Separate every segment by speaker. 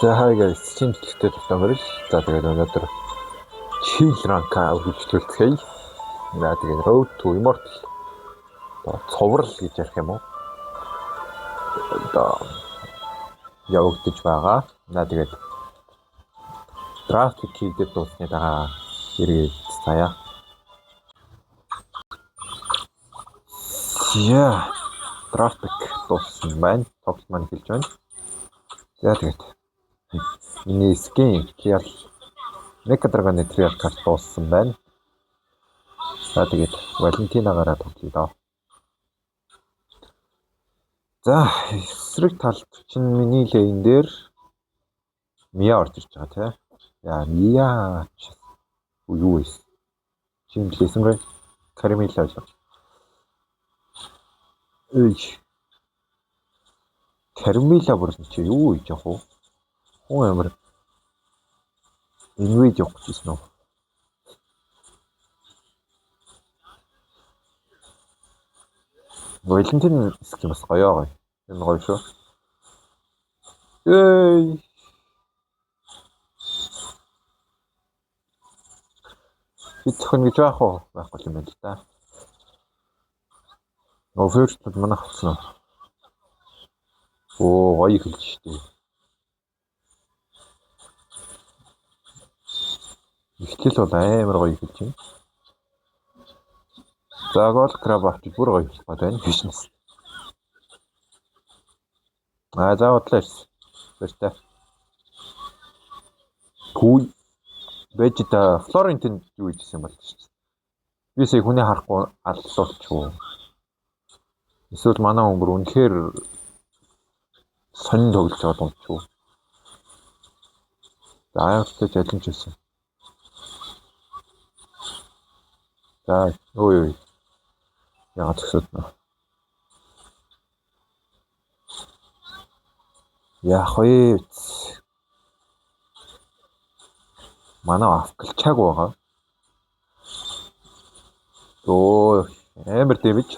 Speaker 1: За hi guys, чинь төлөвтэй тавтай морил. За тэгээд өнөөдөр Chill Rank-а үргэлжлүүлцгээе. За тэгээд Road to Immortal одоо цуврал гэж ярих юм уу? Одоо явагдаж байгаа. За тэгээд драфт хийгээд дуусны дараа эргээд заяа. За драфт дууссан байна. Тоглолт маань эхэлж байна. За тэгээд миний skin trial Mecha Dragon trial карт дууссан байна. За тэгээд Валентинагаараа тоглоё доо. За эсрэг талд чинь миний lane дээр Мия орж ирж байгаа тий. Яа Мия ч юу вэ? Чим лесэмрэ Карамила байлаа. Эй. Карамила бүр чи юу хийж явах вэ? Хүн амир инвейд явах гэж байсан уу? Валентин skin бас гоё гоё. Энэ гоё шүү. Эй. Бид зөвхөн гэж байх уу? Байхгүй юм байна л да. Нөө first бол манайх авсан уу? Оо гоё эхэлж штэ. Эхлэл бол амар гоё эхэлж байна. За гол краб авчиж бүр гоё эхлэх гээд байна бизнес. А за бодлоо ирсэн. Баяртай. Күй байж та Флорентин юу хийжсэн бол шүү дээ. Би сая хүнээ харахгүй аллуулчих уу. Эсвэл манай хүн бүр үнэхээр сонин тоглож байгаа юм чи үү. За аймагтай жалимч байсан. За ой ой. Яагаад зөксөд нэ. Яах вэ? Манай авклчааг байгаа. Өө амар дэмэж.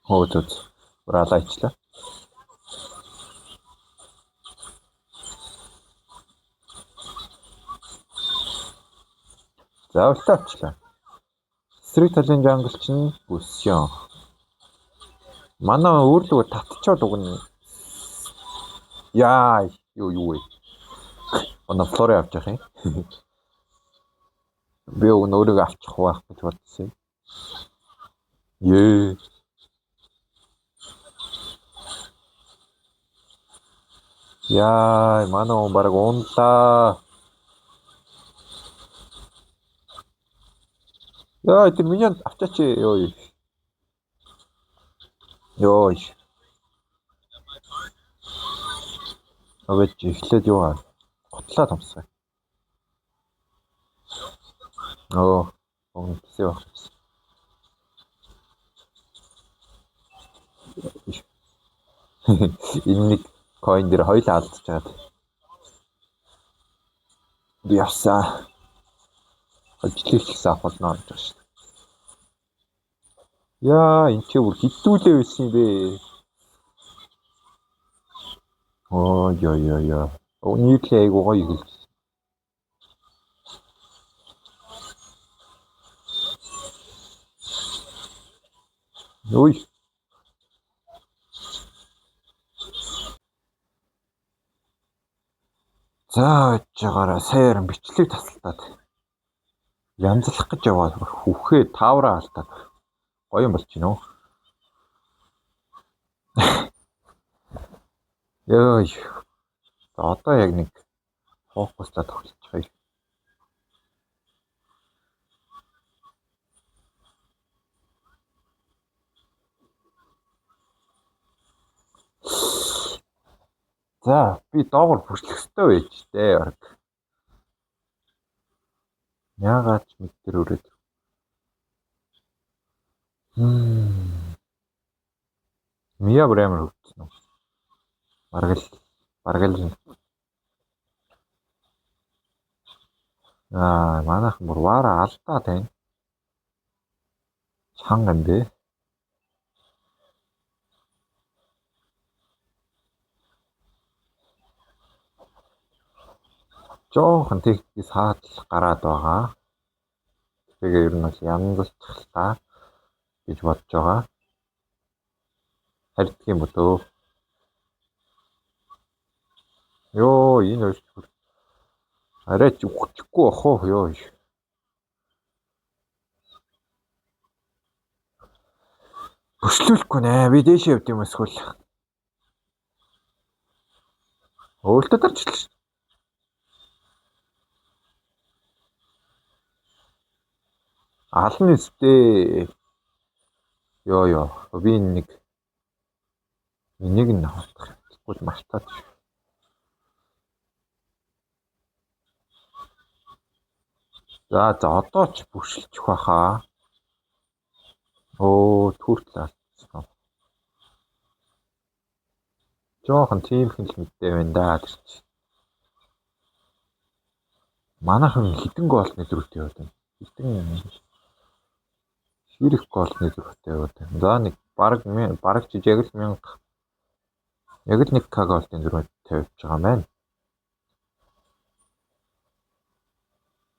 Speaker 1: Хөө зү. Уралаа ичлээ. За ulti авчлаа. Эсрэг талын jungle чинь бүссэн. Манай өөрлөгөө татчаад уг нь яа юу юу вэ? Манай флори авч явах юм. Би уг нь өөрийгөө авчих байх гэж бодсон юм. Ее. Яа, манай хүн баг унлаа. Яа, тэр миний авчаач ёо. Ёо. Аваач эхлээд юу аа? Готлаа томсгоо. Оо, он писе баг. Энэ нэг coin дээр хоёлаа алдчихад. Би явсан. Ажлыг ч гэсэн авах болно гэж байна шүү дээ. Яа, энэ чи бүр хитүүлээ байсан юм бэ? Оо, ёо ёо ёо. Нийтлээ айгуу гоё эхэлж. Ой. За, жаагаараа сайн бичлэг тасалтаад янзлах гэж яваад хүүхээ таавраа алдаад гоё юм болчих нөө. Йой. За одоо яг нэг фокустаа тоглолцохыг. За би доогоор бүрчлэх ёстой байж тээ баг. Яагаад ч мэд тэр өрөөд. Мия бүр амар хөвгсөн үү? Бараг л Аа, манайхан бүр вара алдаа тань. Чанга юм бэ. Жоохон техникээс хаатал гараад байгаа. Тэгээ ер нь бол янзалчихлаа гэж бодож байгаа. Харьддаг юм болоо. Йоо, энэ хоёр ч арай ч үхчихгүй бах уу ёо. Бүшлүүлэхгүй нэ. Би дээшээ явд юм эсвэл. Өөлтөд дарчлаа шүү. Ална өстэй. Йоо ёо. Би нэг энийг нь авах. Тэгвэл мартаад шүү. За за одоо ч бүшилчих байхаа. Өө түүртэл алдсан. Жохон тиймхэн л мэдээ байна да тэр чи. Манайхан хитэн гоолны зөрүүтэй яваад байна. Хитэн ширэх гоолны зөрүүтэй яваад байна. За нэг бараг чи яг л 1000 яг л 1к гоолны зөрүү тавьж байгаа юм байна.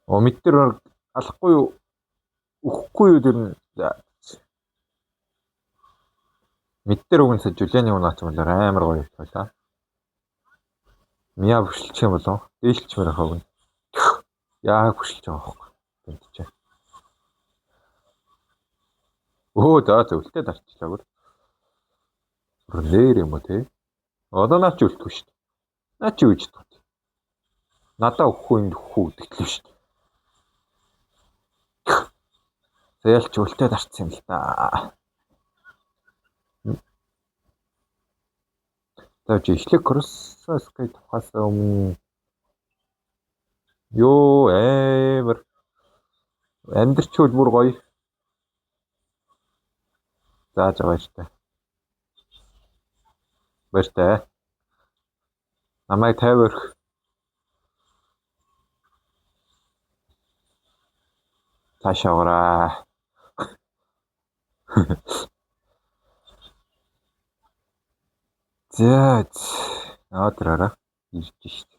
Speaker 1: Оо мэд дээр алахгүй юу? Үхэхгүй юу тэр нь. Мэд дээр уг нь сая Жулианы унаач юм бол амар гоё байлаа. Миа бүшилчих юм болов? Дээшлчмээр хаа уг нь. Яг бүшилж байгаа байхгүй. Тэнд чи. Өө за зөвлөлтөд арчлаа бүр. Бүр нэр юм уу те? Одоо наа чи үлдэхгүй шүү дээ. Наа чи юу гэж чадах вэ? Надаа өгөхгүй энд өгөхгүй гэдэг л шүү дээ. Зээлч үлдээд арцсан юм л да. За чи эхлэх Кросскай тухаас өмнө ёо амар амьдрчвал бүр гоё. За за баяртай. Баяртай. Намайг 50 өрх. Цаашаа аваарай. За наа тэр хараа ирж шít.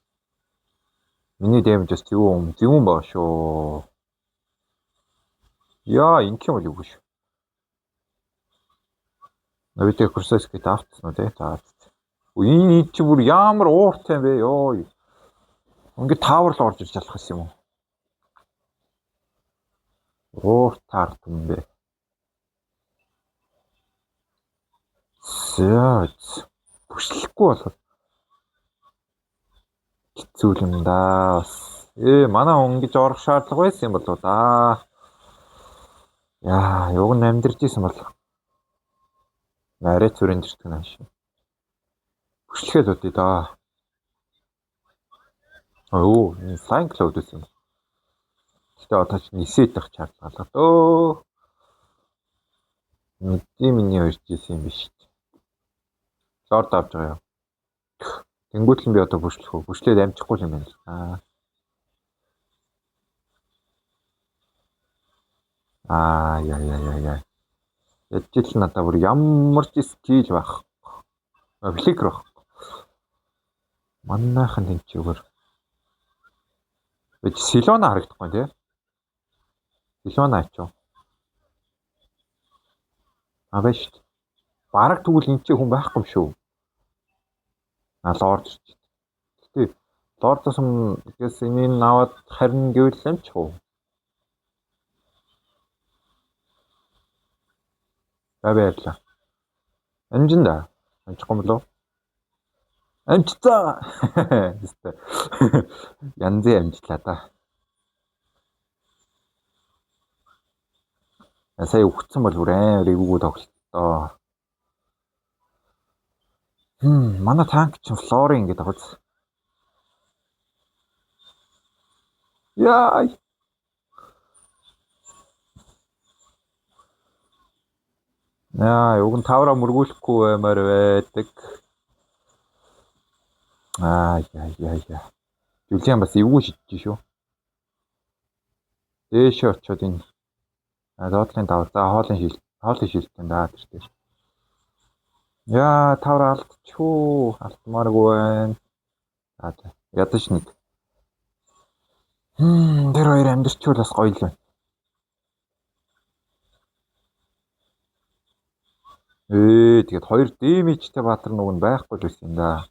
Speaker 1: Миний дэмж бас зөвүүн зөвүүн баа шүү. Яа ингэх юм бол үгүй шүү. Навидэ курсээс гээд автсан уу те. За. Энэ чи бүр ямар ууртай юм бэ ёо. Ингээд таавар л орж ирж алах юм уу? Ууртаар юм бэ. За бүшлэхгүй бол хэцүү юм да. Бас манай хүн ингэж орох шаардлага байсан юм болоо да. Яа, юуг нь амьдарч исэн бол арай зүрэн дэрдэг нааш. Бүшлэхэд үдээ да. Өө, энэ flying cloud байсан юм. Гэтэ одоо ч нисээд байх шаардлага алга дөө. Мэдээ миний ярьж исэн юм биш. Лорд авч байгаа юм. Тэнгүүтэл нь би одоо бүшлэх үү? Бүшлээд амжихгүй юм байна л. Аа яа яа яа яа. Ядчил надаа бүр ямар ч скил байх. Фликер байх. Манайхан тэнч зүгээр. Бич Силона харагдахгүй тий. Силона ачуу. А байж шүү. Бараг тэгвэл энэ чи хүн байхгүй юм шүү. А лорд ирж. Гэтэ лордоос гэс энийг аваад харин гэвэл амчих уу? За баярлаа. Амжин да. Амжихгүй болов? Амжицаа. Янзын амжлаа да. Сая үхсэн бол бүр амар эвгүй тоглолтоо. Манай танк чинь Флорин гэдэг байгаа. Яа. Яа, уг нь тавраа мөргүүлэхгүй баймаар байдаг. Аа, яа яа яа. Жүлиан бас эвгүй шидэж шүү. Дээшээ очиод энэ зоодлын давар. За хоолын шилтэн даа тэр дээр. Яа, тавраа алдчихүү. Алдмааргүй байна. За за. Ядаж нэг Тэр хоёр амьдэрчүүл бас гоё л байна. Тэгээд хоёр дэмэжтэй баатар нүг нь байхгүй л байсан юм да.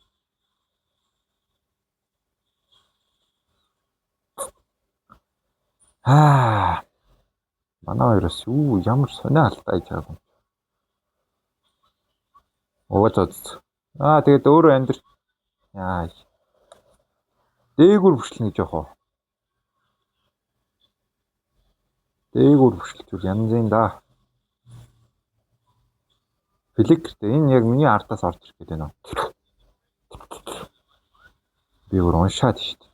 Speaker 1: Аа. Манай хоёроос юу ямар сонио алдаа хийж байгаа юм. Ууж. Аа тэгээд өөрөө амьдр. Яа. Дээгүр бүшлэн гэж яах вэ? Дээгүр бүшлэжүүл янзын да. Фликертэй энэ яг миний ардаас орж ирэх гэдэг нөө. Би өөр уншаад шүү дээ.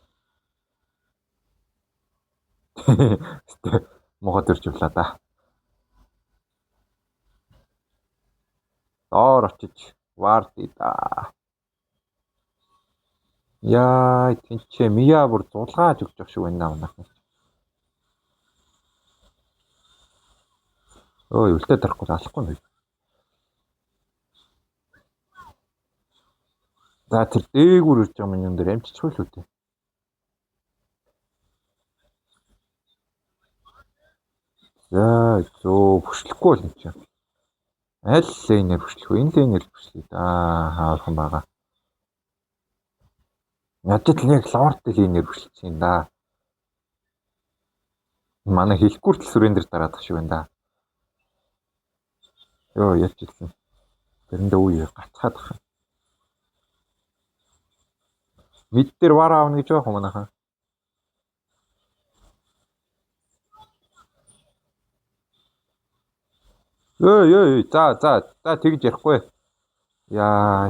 Speaker 1: Мохот ирж явлаа да. Доор очиж варди да. Яа, тэнцээ Мия бүр зулгааж өгч явах шиг байна манайх. Өө, үлдээ дарахгүй алахгүй юм. За тэр дээгүүр ирж байгаа минь дээр амжичих л үү дээ. За зөө бүшлэхгүй бол юм чинь. Аль лейнээр бүшлэх вэ? Энэ лейнээр бүшлэе. Аа хаалхан байгаа. Ядаж л яг лорд лейнээр бүшлэх юм да. Манай хэлэхгүй л сүрэн дээр дараадах шиг байна да. Йоо яаж илсэн. Тэрэндээ үе гацхаад ах. Мид дээр вар аавна гэж байх юм манайхан. Өө өө за за за тэгж ярихгүй. Яа.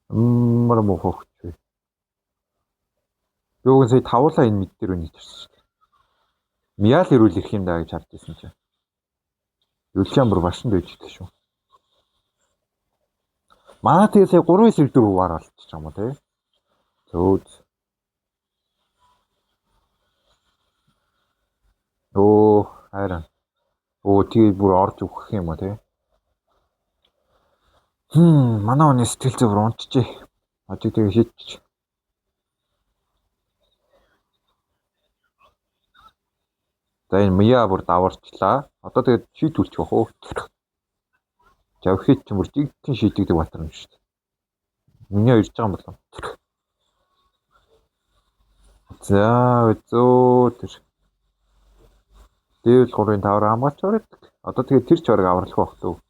Speaker 1: Мар мохогч. Би уг сая тавуулаа энэ мид дээр үнийг төрсөн шүү дээ. Миал ирүүл ирэх юм даа гэж харж ирсэн чинь. Юлжан бүр башинд байж идэг шүү. Манай тэгээ сая 3-4 вар болчих юм уу те. Зөө. Өө хайран. Өө тэгээ бүр орж өгөх юм уу те. Манай хүний сэтгэл зүй бүр унтжээ. Ажиг тэгээ шийдчих. За энэ Мия бүр даварчлаа. Одоо тэгээд шийдүүлчих واخ уу. Жавхит ч бүр жигдэн шийдэгдэг баатар юм шүү дээ. Миний ирж байгаа юм болов. За зөө тэр. Дэвэл 3-ын тавар хамгаалч ордог. Одоо тэгээд тэр ч орог авралах байх лөө.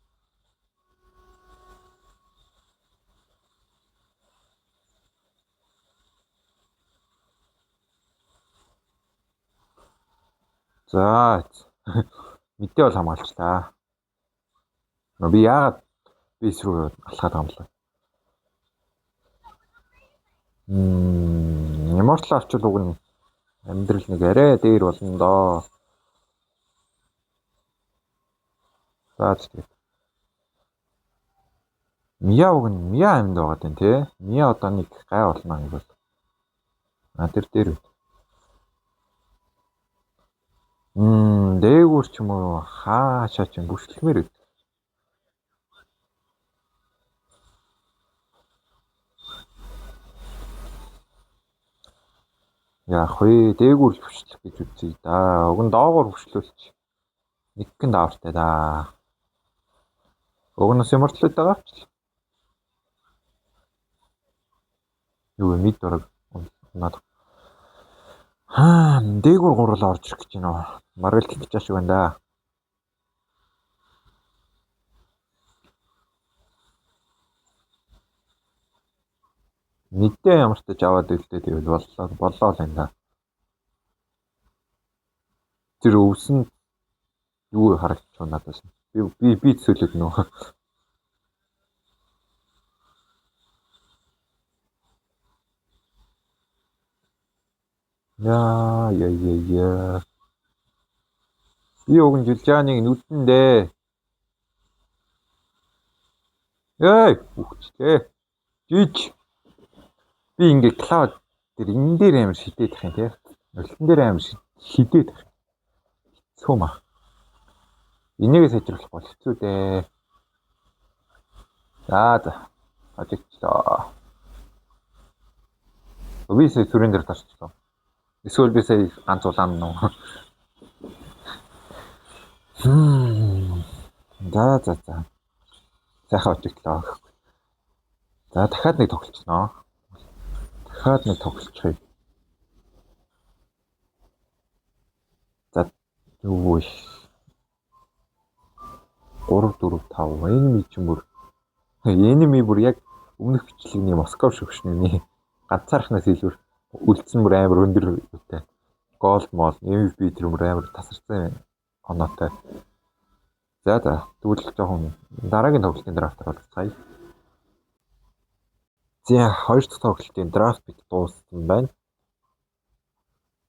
Speaker 1: За мэдээ бол хамгаалчлаа. Би яагаад бейс рүү алхаад байгаа юм бэ? Immortal авчвал уг нь амьдрал нэг арай дээр болно доо. За тэгээд Мия уг нь Мия амьд байгаа даа тий. Мия одоо нэг гай болно нэг бол. А тэр дээр үү. Дээгүүр ч юм уу хаашаа ч юм бүшлэмээр үү. Яах вэ? Дээгүүр л бүшлэх гэж үзье да. Уг нь доогуур бүшлүүлч. Нэгхэн даавартай да. Уг нь бас immortal байгаа ч. Юу вэ? Мид дураг унаад. Дээгүүр гурлаа орж ирэх гэж байна уу? Бараг л тэгж шиг байна да. Мэдээ ямар ч тач аваад үлдээ тэгвэл боллоо л энэ да. Тэр өвсөн юу харагдчих вэ надаас? Би төсөөлөд нөө. Яа яа яа яа. Би уг нь Жилжаныг нүдэндээ. Эй, үхчихлээ. Жиж. Би ингээ клауд дээр энэ дээр амар шидээд их юм тий. Өлтөн дээр амар шидээд их. Хэцүү маа. Энийгээ сайжруулах бол хэцүү дээ. За за. Ажигчлаа. Би сая сүрэн дээр тарчлаа. Эсвэл би сая ганц улаан нөө. За за за. Сайхан очигдлоо. За дахиад нэг тоглолцсноо. Дахиад нэг тоглолцохъя. За юу вэ? 3 4 5 enemy ч юм бүр enemy бүр яг өмнөх бичлэгний Москов шөвшнөний ганцаархнаас илүү үлдсэн бүр амар өндөр юутай. Gold мол, MVP тэр бүр амар тасарсан оноотой. За за тэгвэл жоохон дараагийн тоглолтын драфтаар болцгаая. За хоёр дахь тоглолтын драфт бит дууссан байна.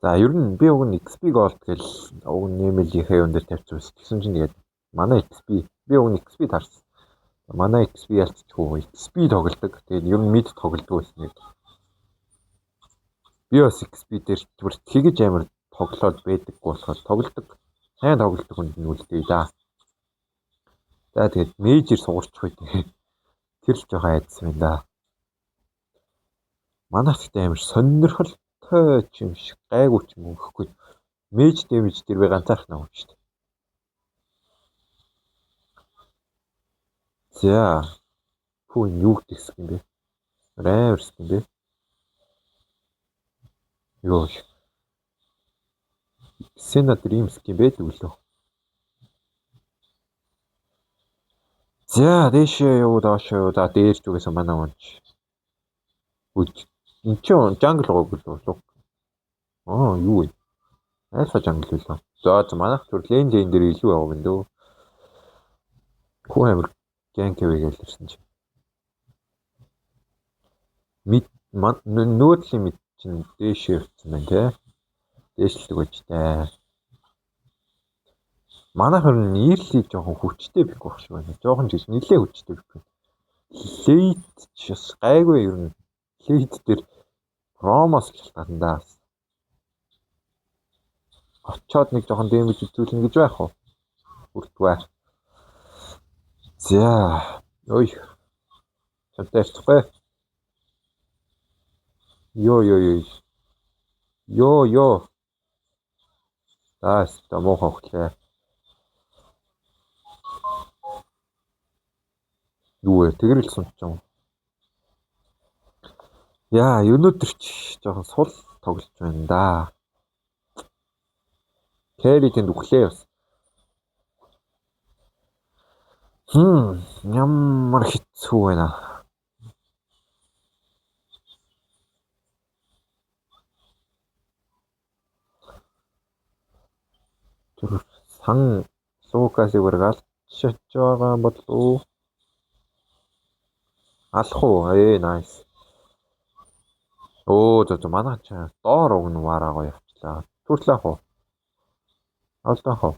Speaker 1: За ер нь би уг нь XP Gold гэл уг нь нэмэлийнхээ юун дээр тавьчихсан байсан. Тэгсэн чинь тэгээд манай XP би уг нь XP таарсан. Манай XP ялцчихгүй XP тоглодог. Тэгээд ер нь mid тоглодог байсан нэг. Би бас XP дээр бүр тэгэж амар тоглоод байдаггүй болохоор тоглодог. Сайн тоглодог хүнд нь үлдээе да. За тэгээд мейжер сугарчих үед тэр л жоохон айдсан байна да. Манайх гэхдээ амар сонирхолтой юм шиг гайгүй ч юм уу гэхгүй. Мейж дэмэж дээр би ганцаархнаа юм шүү дээ. За. Хүү энэ юу гэдэг юм бэ? Амар юм бэ? Йоо. Сена дээр ийм skin байдаг үлээ. За дээшээ юу доошоо юу да дээр ч үгээсэн манай унч. Үгүй. Энд чинь jungle гоогүй л үү? Аа юу вэ? Alpha jungle үлээ. За за манайх түр lane lane дээр илүү яваа юм дөө. Хүү амир gank хэвээ гэж ирсэн чинь. Mid нөгөө талын mid чинь дээшээ явцсан байна те. Дээшлдэг байж таа. Манайх ер нь early жоохон хүчтэй pick байх шиг байна. Жоохон ч гэж нэлээ хүчтэй pick. Late ч бас гайгүй ер нь. Late дээр Ромос л шалтгаан даа. Очоод нэг жоохон damage үзүүлнэ гэж байх уу? Хүртвэ. За. Ой. Чамтай ярьчихгүй. Йоо ёо ёо. Йоо ёо. За, өстө муухай хөглөө. Юу вэ? Тэгрэл сунч юм. Яа, өнөөдөр ч жоохон сул тоглож байна да. Carry тэнд өглөө бас. Ямар хэцүү байна. Тэр сан Лукасыг үрг алчиж байгаа юм болов уу? Алах уу? Ээ, nice. Өө, зөө манай ч доор уг нь вараагаа явчлаа. Түрлээ ах уу? Авлаа ах уу?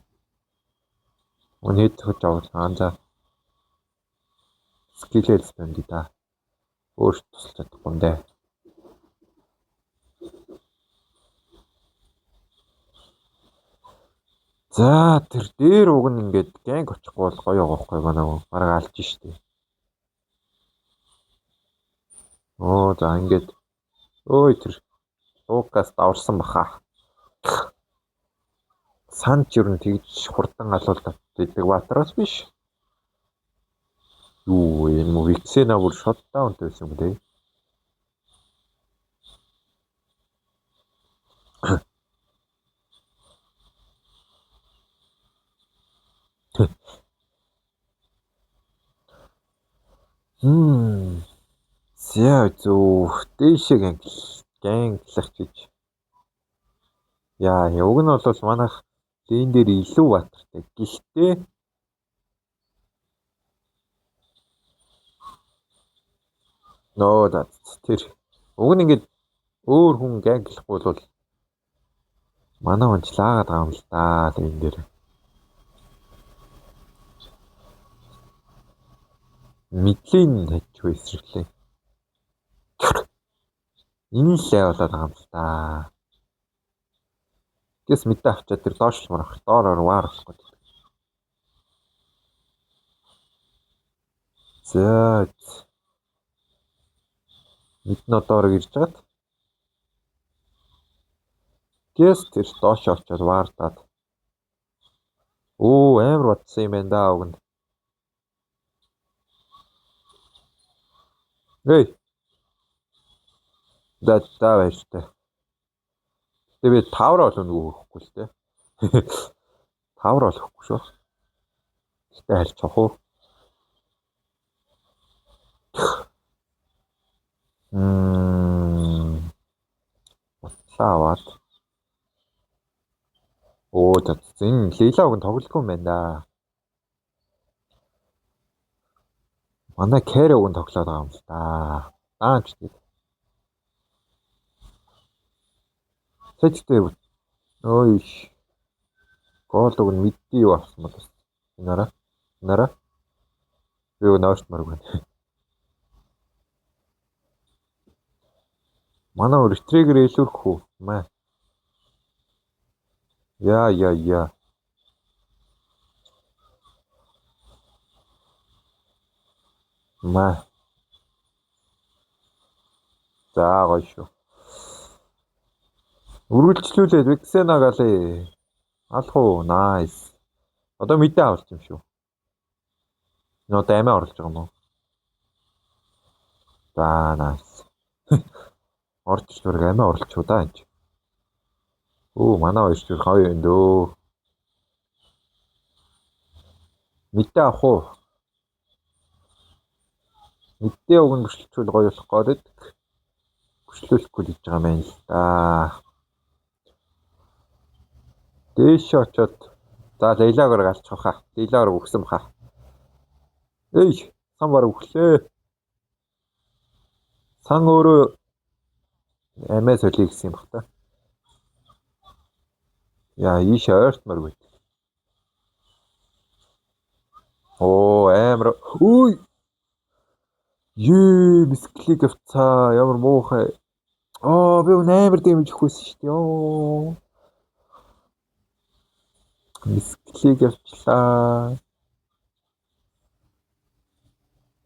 Speaker 1: Үнэ зөхөж авлаа. За. Skill ээ spam дий да. Өөр тусалж чадахгүй юм дээ. За тэр дээр уг нь ингээд gank очихгүй бол гоё байгаа байхгүй манай бараг алж штэ. Оо за ингээд өөй тэр Лукас даварсан баха. Санч ер нь тэгж хурдан алуулаад идэг баатараас биш. Юу вэ? Энэ мө Виксена бүр shutdown байсан юм те. За зөв дээшээ gank лах гэж. Яа, уг нь бол манайх lane дээр илүү баатартай. Гэхдээ нөө да тэр уг нь ингээд өөр хүн gank лахгүй бол манай хүн ч лаагаад байгаа юм л да lane дээр. Мэдлийн хажуу эсрэглээ. Энэ л лай болоод байгаа юм л да. Гэс мэдээ авчаад тэр доошлмоор ах. Доор ор ваар болох гэдэг. За. Mid нь одоо орог ирж байгаад. Гэс тэр доош очоод ward-аад. Оо амар батсан юм байна да уг нь. Эй. Да да баяртай. Тэгээ би tower бол өнгө өгөхгүй л дээ. Tower бол өгөхгүй шүү. Гэтэ харьцах уу? Утлаа аваад. Оо за энэ Лейла уг нь тоглохгүй юм байна да. Манай carry уг нь тоглоод байгаа юм л да. Даанч тэгээд. Сэжтэй ой. Гол уг нь мэдээ юу авсан бол бас. Энэ араа. Энэ араа. Би юу нойртмаар байна. Манай ретригер илүүрэх үү? Маа. Яа яа яа. Маа. За гоё шүү. Үргэлжлүүлээд Vexena галээ. Алах уу? Nice. Одоо мэдээ авалт юм шүү. Энэ одоо амиа оруулж байгаа юм уу? За nice. Орж зүрх амиа оруулчих уу да энэ. Өө манай хоёр ч гоё юм дөө. Мэдээ авах уу? Мэдээ уг нь бүшлчүүл гоё болох гээд бүшлүүлэхгүй л гэж байгаа юм байна л да. Дээшээ очоод за Лейлагоор галчих хаа. Лейлагоор өгсөн баха. Эй, сан баг өглөө. Сан өөрөө амиа солиё гэсэн юм бах та. Яа, ийш ойртмаар байт. Оо, амар. Үй. Ее, misclick авцаа. Ямар муухай. Аа, би өнөө амар damage өгөх байсан шүү дээ. Йоо. Misclick авчлаа.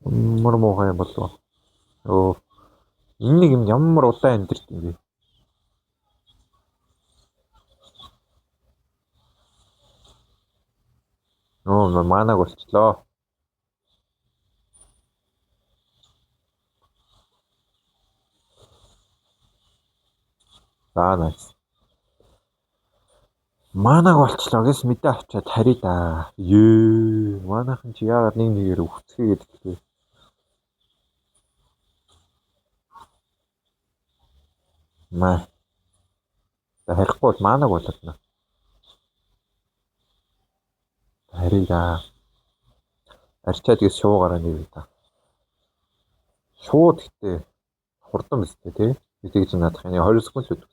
Speaker 1: Ямар муухай юм болов. Өө. Энэ нэг юм ямар удаан амьдэрт юм бэ? Нөө маанаг болчлоо. За nice. Маанаг болчлоо гэс мэдээ авчаад харъя да. Ее, манайхан чи яагаад нэг нэгээр үхцгээгээд гэлээ. Маа. За харихгүй бол маанаг болоод нэ. Харъя да. Арчаад гэс шуугаараа нэг та. Шууд гэтээ хурдан биз дээ тий. Би тэгж наадах юм 20 секунд л өгдөг.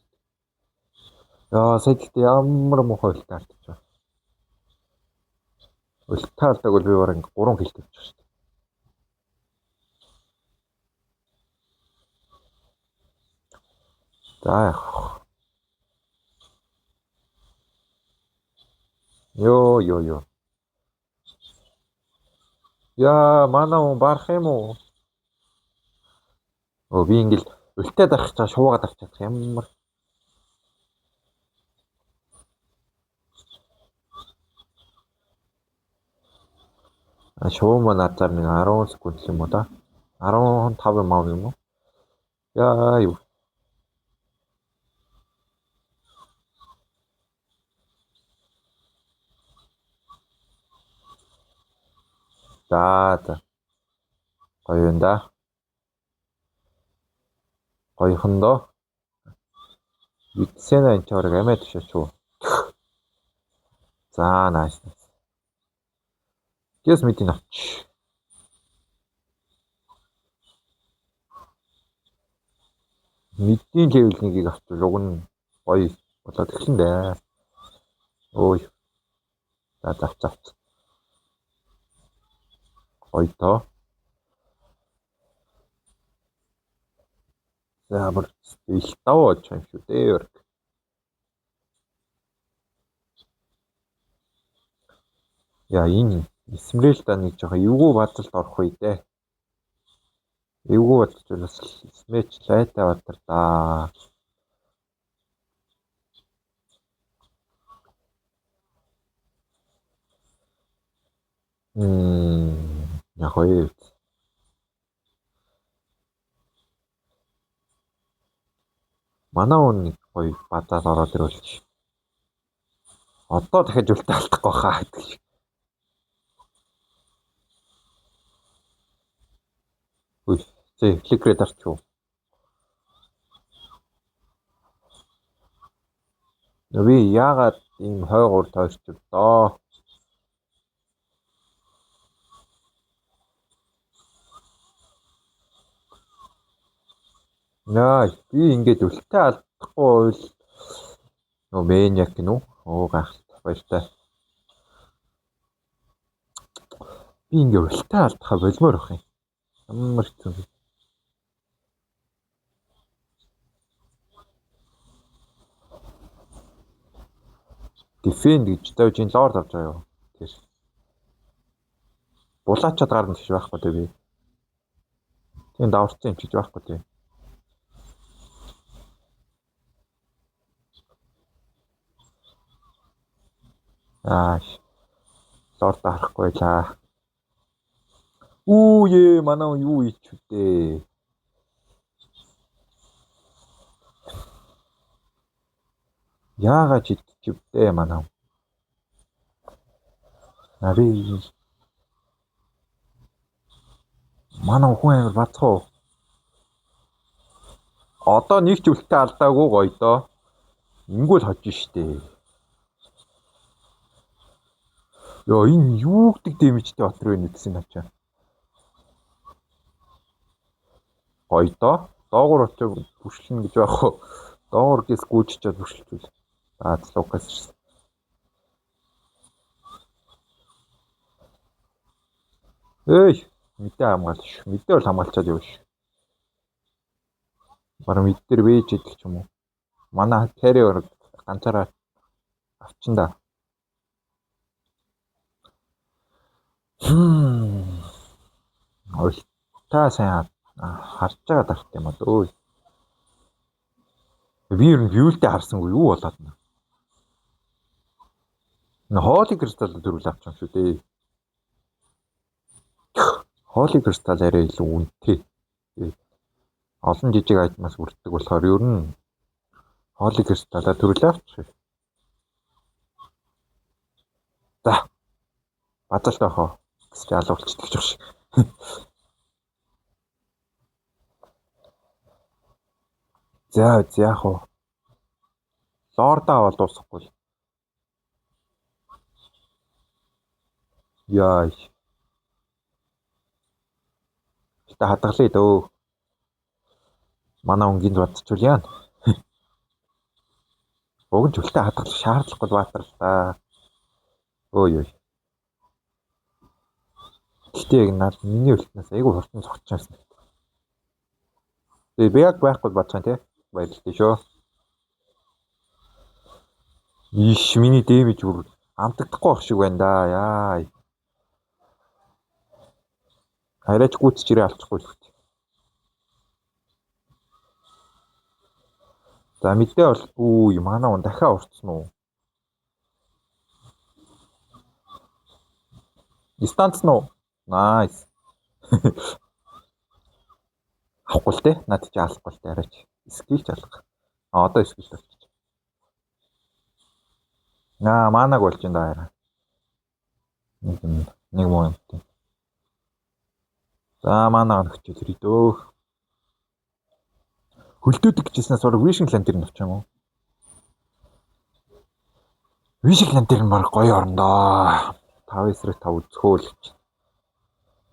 Speaker 1: Яа, сая гэхдээ ямар муухай үлдээ алдчих. Үлдээ алдаг бол би бараг 3 kill тавьчих шүү дээ. За яах вэ? Йоо ёо ёо. Яа, манай хүн барах юм уу? Өө би ингээл үлдээ дарах чаа шуугаад дарах чадах ямар. Шуу маа надаар нэг 10 секунд л юм уу да? 15 юм аа юм уу? Яа юу. За за. Гоё юм да. Гоёхон доо. Vexena энэ чорог амиа төвшөөч үү. За nice. Гэс мэдийн авч. Мэдийн level 1-ийг авчвал уг нь гоё болоод эхлэн дээ. Ой. За авч авч. Гоё доо. За ямар ил даваа болж юм шүү дээ. Яа энэ Эсмерэлда нэг жоохон эвгүй базалд орох үе дээ. Эвгүй болчихвол бас смэч лайтай баатар да. Яг вэ. Манай хүн нэг гоё базаад ороод ирвэл одоо дахиад үлдээ алдахгүй хаа гэдэг шиг. Үгүй. Зэ фликрээ дарч юу. Би яагаад ийм хойгуур тойрчив доо. Наа би ингээд үлдээ алдахгүй бол нөө мэниак гинүү. Оо гайхалтай баяртай. Би ингээ үлдээ алдахаа болмоор байх юм. Ямар хэцүү юм. Defend гэж тавьж энэ лорд авч байгаа юу? Тэр. Булаачаад гарна гэж байхгүй дээ би. Тийм даварцсан юм чиж байхгүй дээ. Аа. Лорд харахгүй лаа. Үү ээ манай юу хийчихвдээ. Яагаад идчихвдээ манай. Наби манай хүн амир бацх уу? Одоо нэг ч үлдээ алдаагүй гоё доо. Ингүүл хожиж штэ. Йоо энэ юу гэдэг дэмжтэй батар вэ гэсэн начаа. Гоё доо. Доогуур очив бүшлэн гэж байх уу? Доогуур гэс гүйжчихэд бүшлчихвэл. Аа Лукас ирсэн. Эй, мэдээ хамгаал шүү. Мэдээ бол хамгаалчаад явна шүү. Бараг мэд дээр вэж идэх ч юм уу. Манай carry ганцаараа авчин да. Та сайн харж байгаа дарт юм аа дөө. Би ер нь вьюлдээ харсангүй юу болоод нэ. Холи кристалл дөрвөл авчих юм шүү дээ. Холи кристалл арай илүү үнэтэй. Олон жижиг айтмаас бүрддэг болохоор ер нь холи кристаллаа төрөл авчих. За. Базалт авах уу гэж алуулчихдаг ч шиг. За яах вэ? Лордоо аваад дуусахгүй л. Яа. Гэтэ хадгалъя дөө. Манай өнгийн бодчихвол яана. Уг нь үлдээ хадгалах шаардлагагүй баатар л да. Өө ёо. Гэтэ яг над миний үлтнээс айгүй хурдан зогсож юмсан. Тэгээ би яг байхгүй бодсон тий. Баярлалаа шүү. Иш миний дэмэж бүр амтагдахгүй байх шиг байна да. Яа. Арайч гүйцэж ирээ алчихгүй л үү. За мэдээ бол үу манай он дахиад урцсан уу? Дистанц нь уу? Nice. Авахгүй л те. Над чи алахгүй л те арайч. Скил ч алах. А одоо скил болчих. Наа манаг болж энэ даа. Нэг муу юм те. За манаг нөхчөл ирээ дөө. Хөлдөөдөг гэжсэнээс ураг Wishing Lantern авчих юм уу? Wishing Lantern баг гоё орно доо. 5 эсрэг 5 үзхөөл гэж.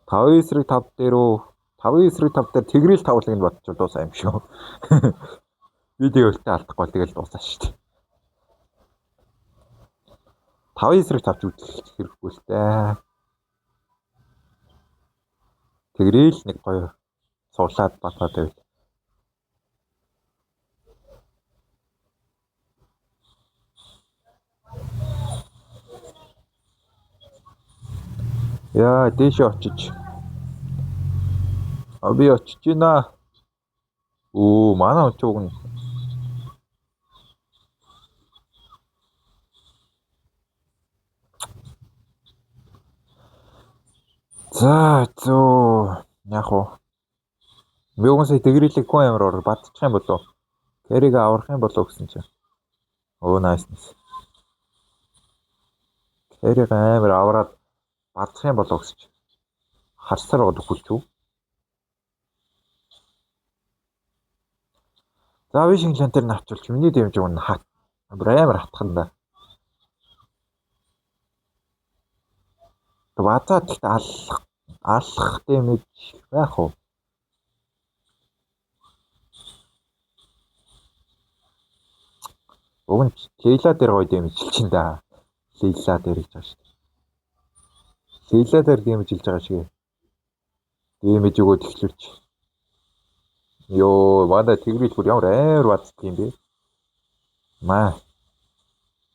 Speaker 1: 5 эсрэг 5 дээр үү? 5 эсрэг 5 дээр тэгрэл тавлыг нь бодчихвол дуусаа юм шүү. Би тэгээ үлдээ алдахгүй л тэгэл дуусаа шүү дээ. 5 эсрэг 5 ч үзэх хэрэггүй л дээ. Тэгрэл нэг гоё суулаад батаад байвал. Яа, дээшээ очиж. А би очиж гинэ. Оо, манай хүн ч уг нь. За зөө. Яг уу. Би угсаа дэгрэлэггүй амар ор бадчих юм болов. Кэриг аврах юм болов гэсэн чинь. Оо, nice nice. Кэриг амар авраад бадах юм болов гэсэн чинь. Харсаар байгаа төхөлч үү? За би шинэ лантер авчулч миний дэмж өгнө хат. Бүр амар хатхан да. Базаад гэхдээ алах дэмэж байх уу? Уг нь Лейла дээр гоё дэмэжилж чинь да. Лейла дээр гэж байгаа шүү дээ. Лейла дээр дэмэжилж байгаа шиг. Дэмэж өгөөд эхлүүлч. Йоо, манай тэгрэл бүр ямар амар баддаг юм бэ? Маа.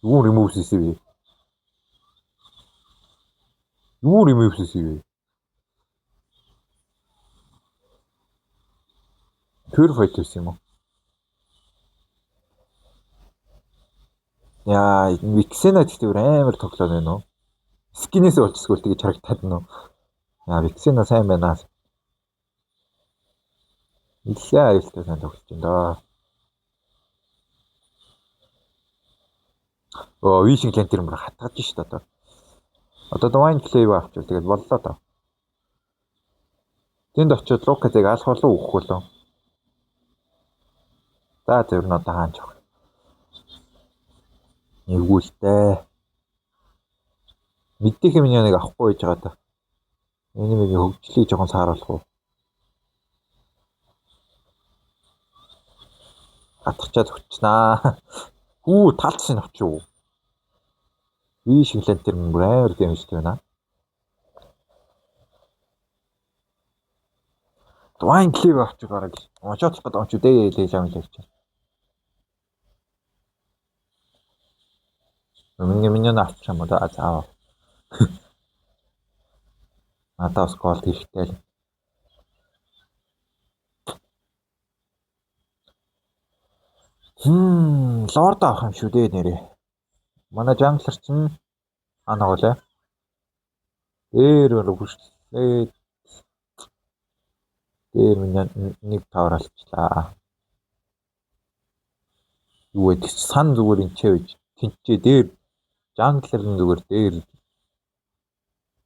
Speaker 1: Юу remove хийсэн бэ? Юу remove хийсэн бэ? Purify хийсэн юм уу? Яа, Vixena гэхдээ бүр амар тоглоод байна уу? Skin ээс болчихсгүй л тэгэж харагдаад нөө. Яа, Vixena сайн байна. Нилээ аюултай сайн тоглож байна даа. Оо, Wishing Lantern бүр хатгаж шít одоо. Одоо Divine Glaive авчвал тэгээд боллоо доо. Тэнд очиод Лукасыг алах болов уу өгөх болов. За тэр нь одоо хаан явах. Нэгүүлтэй. Мэддэх юм нэг авахгүй байж байгаа даа. Энэ миний хөгжлийг жоохон сааруулах уу? Атгачаад өчнаа. Хүү талцсан очив. Би шиглэн тэр бүр амар дэмжтэй байна. Divine Glaive авчих бараг. Оншоотлох гэдэг юм чи дээ лээ лам лээ гэж. Миний авчих юм уу да заав. Надад бас гол хэрэгтэй л. Лорд авах юм шүү дээ нэрээ. Манай jungler чинь анаа голээ. Дээр өөр хүчлээ. Дээр миний нэг тавар алчлаа. Юу вэ? Сан зүгээр энэ ч байж тэнцээ дээр jungler нь зүгээр дээр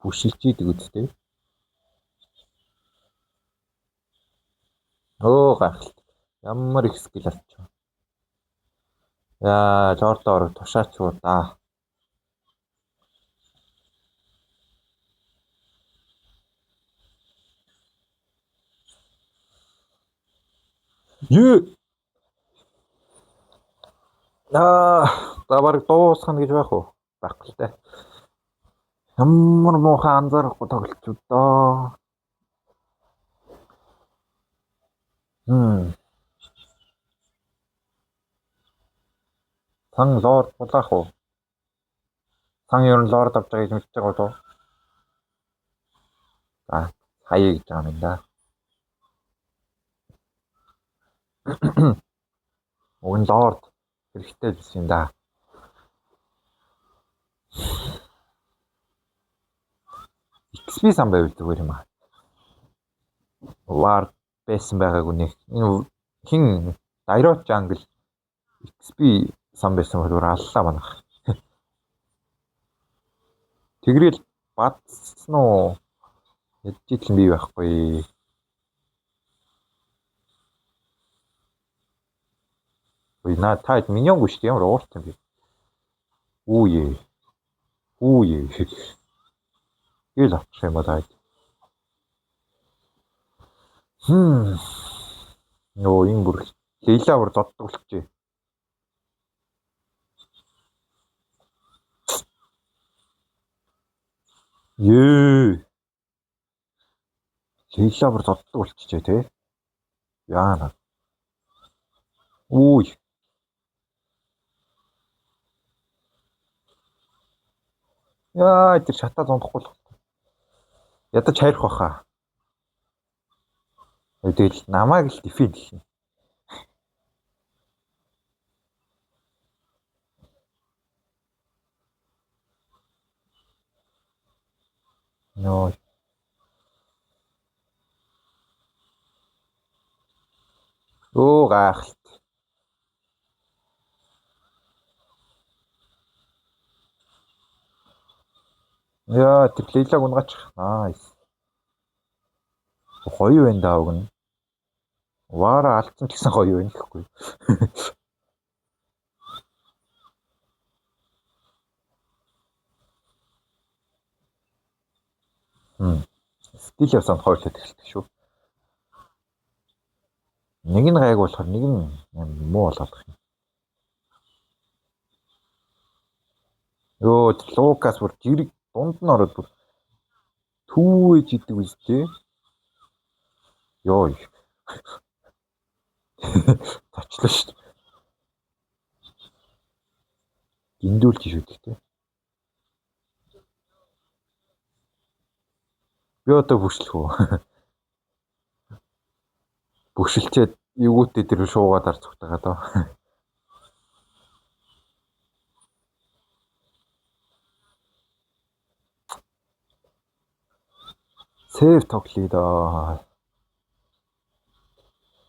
Speaker 1: бүшилж идэг үстэй. Өө гайхалтай. Ямар их skill авчих. Яа, лорд орог тушаач уу да. Юу? Аа, за бараг дуусгах гэж байх уу? Байхгүй л дээ. Ямар муухай анзаарахгүй тоглолч доо. Сан лорд булаах уу? Сан ер нь лорд авч байгааг мэдж байгаа болов уу? За, хаяа гэж байгаа юм да. Уг нь лорд хэрэгтэй байсан юм да. XP сан байвал зүгээр юм аа. Ward байсан байгаагүй нэг. Энэ хин Dyrot Jungle XP сан байсан бол аллаа манах. Тэгрэл бадсан уу? Ядж итэн бий байхгүй. Ой наа та миньонгүй шүү дээ. Ямар уурт юм бэ? Үе. Үе. Гээл авчих юм аа. Йоо энэ бүр Лейла бүр зоддог болчихжээ. Ее. Лейла бүр зоддог болчихжээ те. Яана. Үгүй. Яа, тэр шатаа зундахгүй л. Ядаж хайрах баха. Тэгэл намайг л дефин гэх. Нөө. Өө гайхалт. Яа, тэр Лейлаг унгаачих. Nice. Гоё байна даа уг нь. Вара алдсан ч гэсэн гоё байна гэхгүй. Skill явсан хоёрлоод эхэлдэг шүү. Нэг нь гайг болохоор нэг нь муу болоод юм. Йоо, Лукас бүр жирэг дунд нь ороод бүр түүвэж идэг үстэй. Йоо. Точлоо шүү дээ. Гиндүүлж шүү дээ. Би одоо бүшлэх үү? Бүшилчээд эвгүүтээ тэр шуугаад ар цугтагаа доо. Сейв тоглоё доо.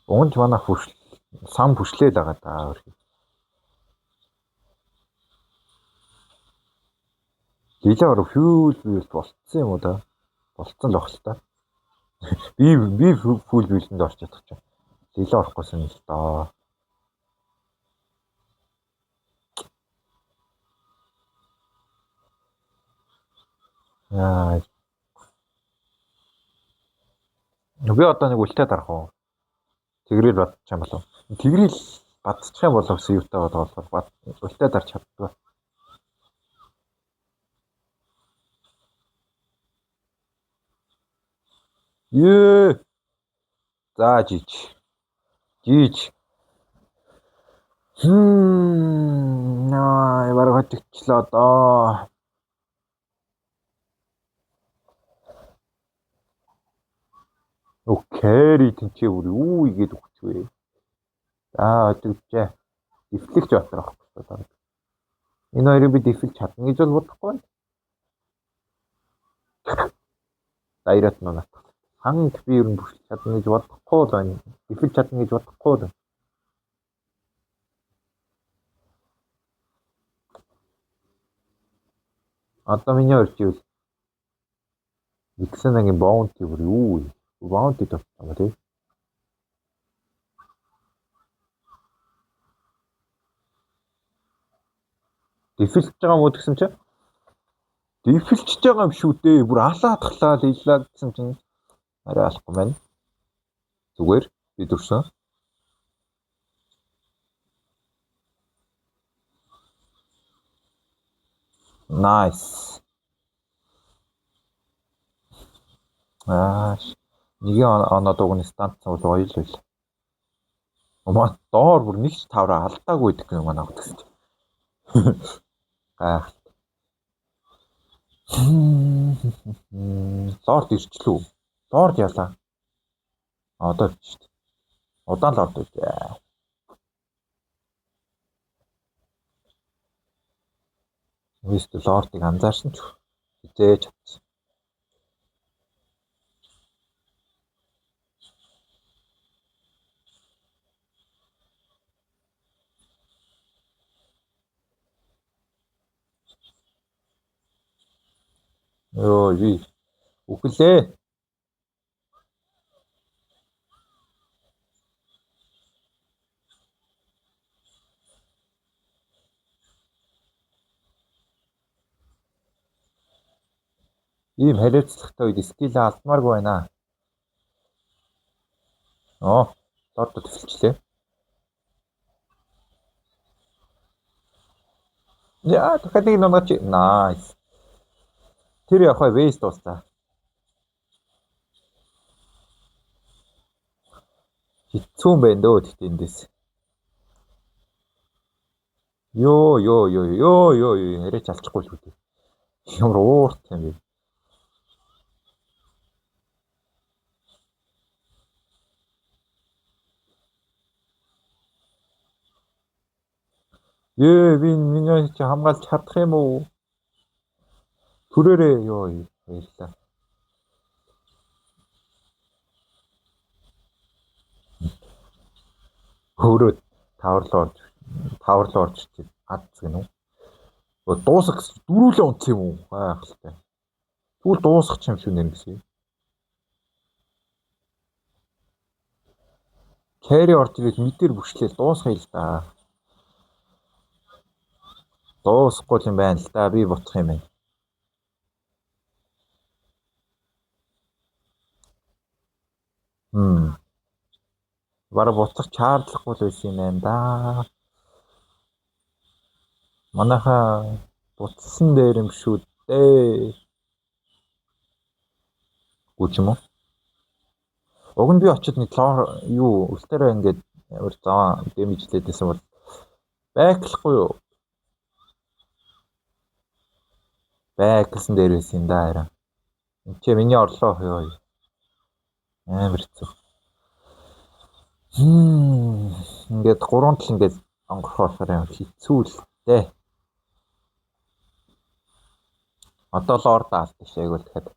Speaker 1: Угнж манайх бүшил сан бүшлээл байгаа даа. Лилээ ороо фьюл бьюл болцсон юм уу да? Болцсон л баг л та. Би фул бьюлэнд орч чадах чинь. Лилээ орохгүйсэн л доо. Яа. Би одоо нэг үлтэй дарах уу? Тэгрэл бадчих юм болов. Тэгрэл бадчих юм болов гэсэн юутай байгаа болохоор үлтэй дарч чаддгүй. Ее. За жиж. Жиж. Наа, бараг хожигчлоо доо. Окей, тэнцээ бүр юу игээд өгчвэ. За хожигчээ. Дефлэгч батар авах гэсэн. Энэ хоёрыг би дефлж чадна гэж бол бодохгүй байна. Дайрат нунат. Ханг би ер нь бүшлж чадна гэж бодохгүй л байна. Дефлж чадна гэж бодохгүй л байна. Одоо миний орж ивэл Виксенагийн bounty бүр юу вэ? Bounty тавьсан юм тий. Дефэлж байгаа юм уу гэсэн чинь дефэлжж байгаа юм шүү дээ. Бүр алаадхлаа лилаа гэсэн чинь арай алахгүй байна. Зүгээр би дүрсэн. Nice. Аа, нэгэн оноо дуугны стандсан бол гоё л байл. Маа доор бүр нэг ч тавраа алдаагүй гэдэг юм манай гэсэн чинь. Гайхалт. Лорд ирчлүү. Лорд ялаа. Одоо ирж шүү дээ. Удаан лорд байжээ. Вест лордыг анзаарсан ч хизээж чадсан. Йоо, би үхлээ. Ийм хариуцлагатай үед скиллээ алдмааргүй байна. Оо, лордод төвлөлчлээ. Яа, дахиад нэг нунаач. Nice. Тэр явах бай, вейс дуусаа. Хэцүү юм байна дөө гэхдээ эндээс. Йоо, ёо, ёо, ёо, ёо, ёо, арайч алчихгүй л үү. Ямар уурт юм бэ? Ее би миний чи хамгаалж чадах юм уу? Түрээрээ ёо баярлаа. Өөрөө tower руу орж ирчих. Ад гэнэ үү? Дуусах гэсэн дөрүүлээ унтсан юм уу? Гайхалтай. Тэгвэл дуусах юм шүү нэр гэсэн. Carry орж ирэл mid ээр бүшлээл дуусгая л да. Дуусахгүй юм байна л да. Би буцах юм байна. Бараг буцах шаардлагагүй л байсан юм байна да. Манайхаа буцсан дээр юм шүү дээ. Гүч юм уу? Уг нь би очиод нэг юу ult аараа ингээд амар заваа damage лээд байсан бол back лахгүй юу? Back лсан дээр байсан юм да хараа. Энд чи миний орлоо ёо. Амар хэцүү. Ингээд гурван тал ингээд онгорхоо болохоор амар хэцүү л дээ. Одоо lord аалт ш яг бол тэгэхэд.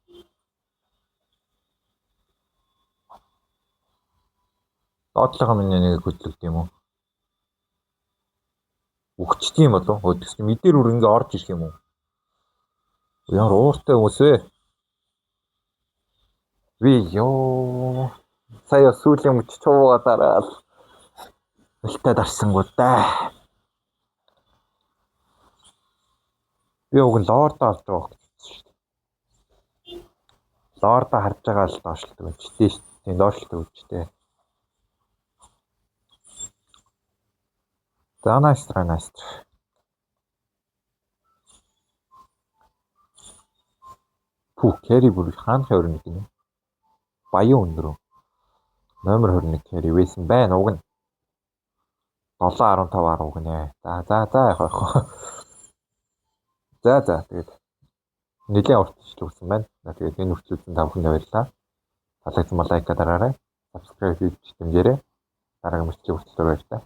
Speaker 1: Доотлогоо миний нэг хөдлөгд юм уу? Үхчихдэг юм болов уу? Тэгсэн mid ээр үр ингээ орж ирэх юм уу? Ямар ууртай хүмүүс вэ? Би ёо. Сая сүүлийн мөч чуугаа дараал. Өлтөө дарсангуу да. Би уг нь lord оо олж байгаа гэсэн шүү дээ. Lord оо харж байгаа л доошлдог юм чи дээ шүү дээ. Доошлдог юм чи дээ. За nice try, nice try. Пүү, carry бүр хаанахын 21 гинэ. Баян өндрөө. Номер 21 carry байсан байна уг нь. 7.15-аар уг нэ. За за за яах вэ? За за тэгээд нэлээд урт бичлэг өгсөн байна. Тэгээд энэ хүртэл үзсэн та бүхэндээ баярлалаа. Таалагдсан бол like дараарай. Subscribe хийж дэмжээрэй. Дараагийн бичлэг хүртэл баярлалаа.